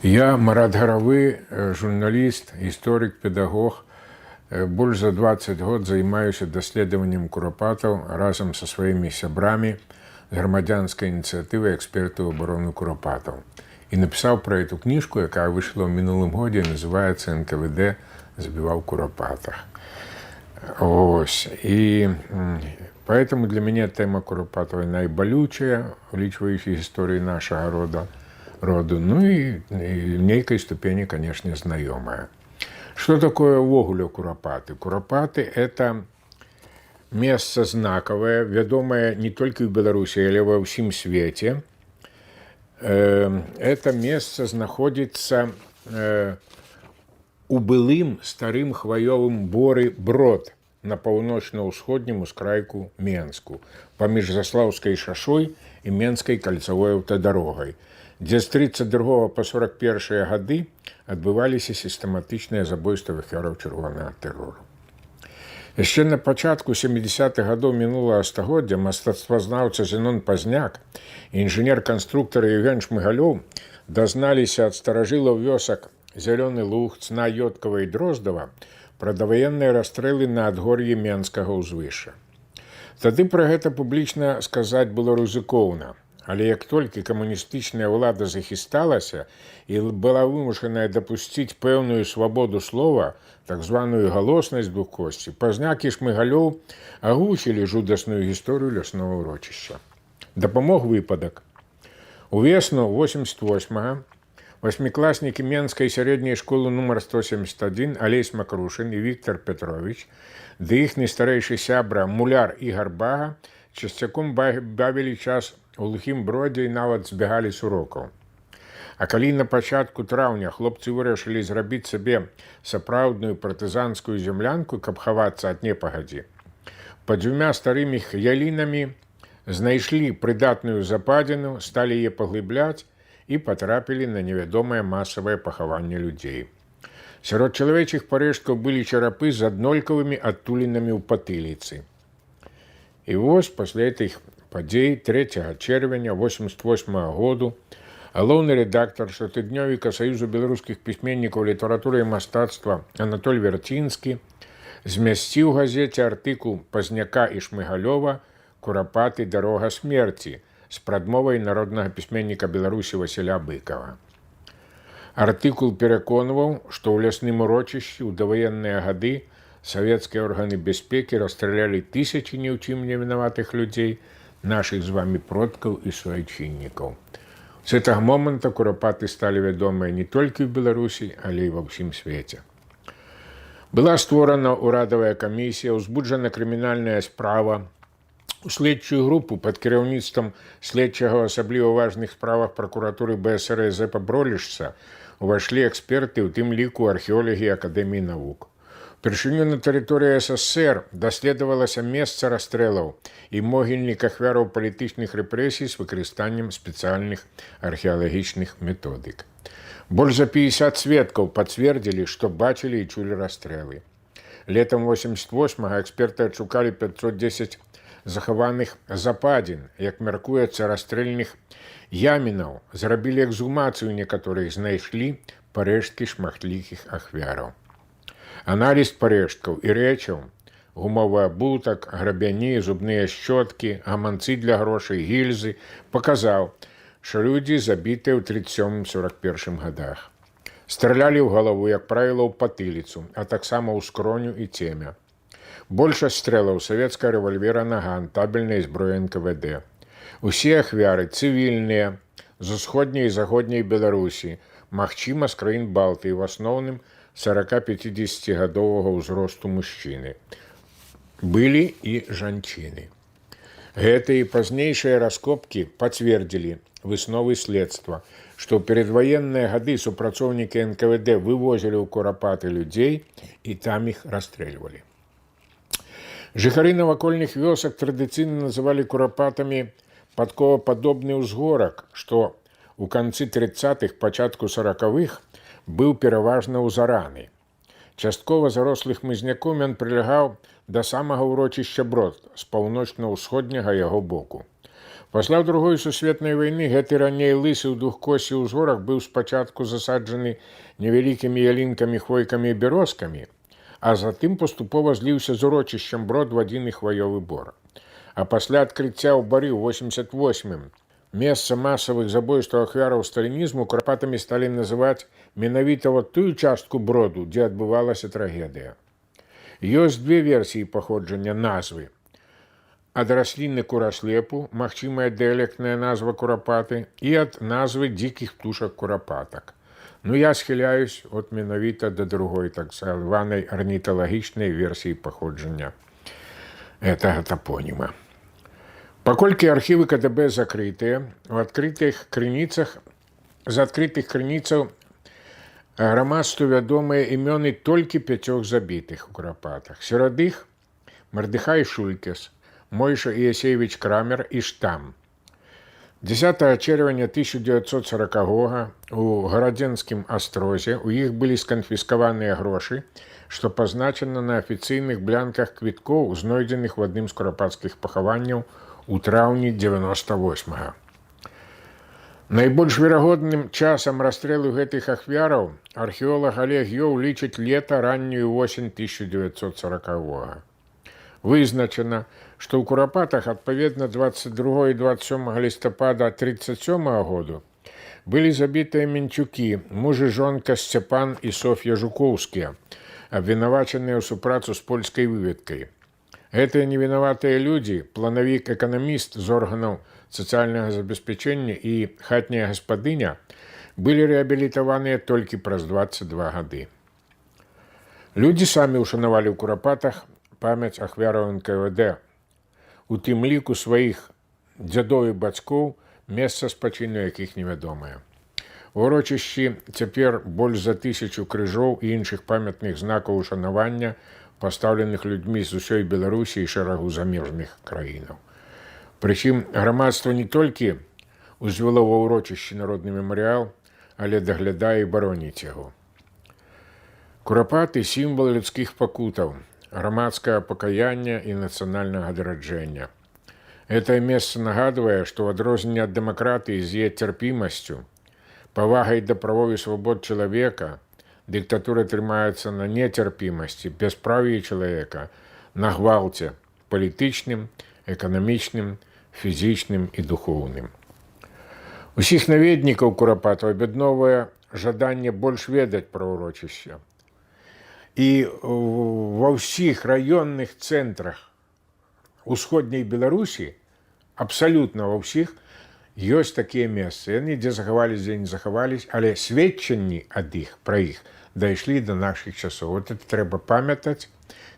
Я Марат Гаравы, журналіст, гісторык, педагог. Больш за 20 год займаюся даследаваннем Курапатаў разам са сваімі сябрамі з грамадзянскай ініцыятывы экспертаў абароны Курапатаў. І напісаў пра эту кніжку, якая выйшла ў мінулым годзе, называецца «НКВД забіваў Курапатах». Ось. І поэтому для мяне тэма Курапатаў найбалючая, улічваючы гісторыю нашага роду, ну і в нейкай ступені, конечно, знаёмая. Что такое ўвогуле Курапаты? Курапаты – это месца знакавае, вядомае не толькі ў Беларусі, але ва ўсім свеце. Это месца знаходзіцца у былым старым хваёвым боры Брод на паўночна-ўсходнім ускрайку Менску, паміж Заслаўскай шашой і Менскай кальцавой аўтадарогай, дзе з 32 по 41 гады адбываліся сістэматычныя забойствы ахвяраў чырвонага тэрору. Яшчэ на пачатку 70-х гадоў мінулага стагоддзя мастацтвазнаўца Зенон Пазняк і інжынер-канструктар Евген Шмыгалёў дазналіся ад старажылаў вёсак Зялёны Луг, Цна, Ёткава і Дроздава пра даваенныя расстрэлы на адгор'і Менскага ўзвышша. Тады пра гэта публічна сказаць было рызыкоўна. Але як толькі камуністычная ўлада захісталася і была вымушаная дапусціць пэўную свабоду слова, так званую галоснасць двухкосці, Пазняк і Шмыгалёў агучылі жудасную гісторыю ляснога ўрочышча. Дапамог выпадак. Увесну 88 васьмікласнікі Менскай сярэдняй школы нумар 171 Алесь Макрушын і Віктор Петрович ды іхні старэйшы сябра муляр Ігар Бага часцяком бавілі час у Глухім Бродзе і нават збягалі з урокаў. А калі на пачатку траўня хлопцы вырашылі зрабіць сабе сапраўдную партызанскую зямлянку, каб хавацца ад непагадзі, пад дзвюмя старымі ялінамі знайшлі прыдатную западзіну, сталі яе паглыбляць і патрапілі на невядомае масавае пахаванне людзей. Сярод чалавечых парэшткаў былі чарапы з аднолькавымі адтулінамі ў патыліцы. І вось пасля гэтых падзей 3 чэрвеня 88 году галоўны рэдактар штотыднёвіка Саюзу беларускіх пісьменнікаў літаратуры і мастацтва Анатоль Вярцінскі змясціў у газеце артыкул Пазняка і Шмыгалёва «Курапаты: дарога смерці» з прадмовай народнага пісьменніка Беларусі Васіля Быкава. Артыкул пераконваў, што ў лясным урочышчы ў даваенныя гады савецкія органы бяспекі расстралялі тысячы ні ў чым не вінаватых людзей, нашых з вами продкаў і суайчыннікаў. З гэтага моманта Курапаты сталі вядомыя не толькі ў Беларусі, але і ва ўсім свеце. Была створана ўрадавая камісія, узбуджана крымінальная справа. У следчую групу пад кіраўніцтвам следчага ў асабліва важных справах пракуратуры БСР Язэпа Бролішца увайшлі эксперты, у тым ліку археолагі Акадэміі навук. Упершыню на тэрыторыі СССР даследавалася месца расстрэлаў і могільнік ахвяраў палітычных рэпрэсій з выкарыстаннем спецыяльных археалагічных методык. Больш за 50 сведкаў пацвердзілі, што бачылі і чулі расстрэлы. Летам 88 эксперты адшукалі 510 захаваных западзін, як мяркуецца, расстрэльных ямінаў, зрабілі эксгумацыю некаторых, знайшлі парэшткі шматлікіх ахвяраў. Аналіз парэшткаў і рэчаў: гумовы абутак, грабяні, зубныя шчоткі, гаманцы для грошай, гільзы — паказаў, што людзі забітыя ў 37-41 годах. Стралялі ў галаву, як правіла, ў патыліцу, а таксама ў скроню і цемя. Большасць стрэлаў савецкага рэвальвера «Наган», табельнай зброі НКВД. Усе ахвяры цывільныя з усходняй і заходняй Беларусі, магчыма, з краін Балтыі, в асноўным 40-50гадовага ўзросту мужчыны. Былі і жанчыны. Гэтыя і пазнейшыя раскопкі пацвердзілі высновы следства, што ў перадваенныя гады супрацоўнікі НКВД вывозілі ў Курапаты людзей і там іх расстрэльвалі. Жыхары навакольных вёсак традыцыйна называлі Курапатамі падковападобны ўзгорак, што ў канцы 30-х, пачатку 40-х быў пераважна ўзараны. Часткова зарослы хмызняком, ён прылягаў да самага ўрочышча Брод з паўночна-ўсходняга яго боку. Пасля Другой сусветнай вайны гэты раней лысы ў двухкоссі ўзгорак быў спачатку засаджаны невялікімі ялінкамі, хвойкамі і бярозкамі, а затым паступова зліўся з урочышчам Брод в адзіны хваёвы бор. А пасля адкрыцця ў бары ў 88 месца масавых забойстваў ахвяраў сталінізму Курапатамі сталі называць менавіта вот тую частку броду, дзе адбывалася трагедыя. Ёсць две версіі паходжання назвы: ад расліны кураслепу, магчымая дыялектная назва Курапаты, і ад назвы дзікіх птушак курапатак. Ну, я схіляюсь от менавіта да другой, так званай арніталагічнай версіі паходжання гэтага тапоніма. Паколькі архівы КДБ закрытыя, у адкрытых крыніцах з адкрытых крыніцаў грамадству вядомыя імёны толькі пяцёх забітых у Курапатах. Сярод іх Мардыхай Шулькес, Мойша Іасеевіч Крамер і Штам. 10 чэрвеня 1940 у Гарадзенскім астрозе у іх былі сканфіскаваныя грошы, што пазначана на афіцыйных блянках квіткоў, знойдзеных в адным з курапацкіх пахаванняў у траўні 98 -го. Найбольш верагодным часам расстрэлу гэтых ахвяраў археолаг Алег Ёў лічыць лета, раннюю восень 1940 -го. Вызначана, што ў Курапатах адпаведна 22 і 27 лістапада 37 году былі забітыя менчукі, муж і жонка Сцяпан і Соф'я Жукоўскія, абвінавачаныя ў супрацу з польскай выведкай. Гэтыя невінаватыя людзі, планавік эканаміст з органаў сацыяльнага забеспячэння і хатняя гаспадыня, былі рэабілітаваныя толькі праз 22 гады. Людзі самі ўшанавалі ў Курапатах памяць ахвяраў НКВД, у тым ліку сваіх дзядоў і бацькоў, месца спачыну якіх невядомае. У урочышчы цяпер больш за 1000 крыжоў і іншых памятных знакаў ушанавання, пастаўленых людзьмі з усёй Беларусі і шэрагу замежных краінаў. Прычым грамадства не толькі узвяло ва ўрочышчы народны мемарыял, але даглядае і бароніць яго. Курапаты — сімвал людскіх пакутаў, грамадскага пакаяння і нацыянальнага адраджэння. Гэтае месца нагадвае, што ў адрозненне ад дэмакратыі з яе цярпімасцю, павагай да правоў і свабод чалавека, дыктатура трымаецца на нецярпімасці, бяспраўі чалавека, на гвалце палітычным, эканамічным, фізічным і духоўным. Усіх наведнікаў Курапатаў аб'ядноўвае жаданне больш ведаць пра ўрочышча. І ва ўсіх раённых цэнтрах усходняй Беларусі, абсалютна ва ўсіх, ёсць такія месцы. Яны дзе захавались, дзе не захавались, але сведчанні ад іх пра іх дайшлі да нашых часоў. Вот это трэба памятаць,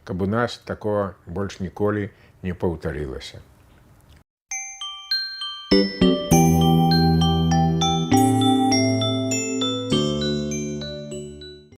каб у нас такого больш ніколі не паўтарылася.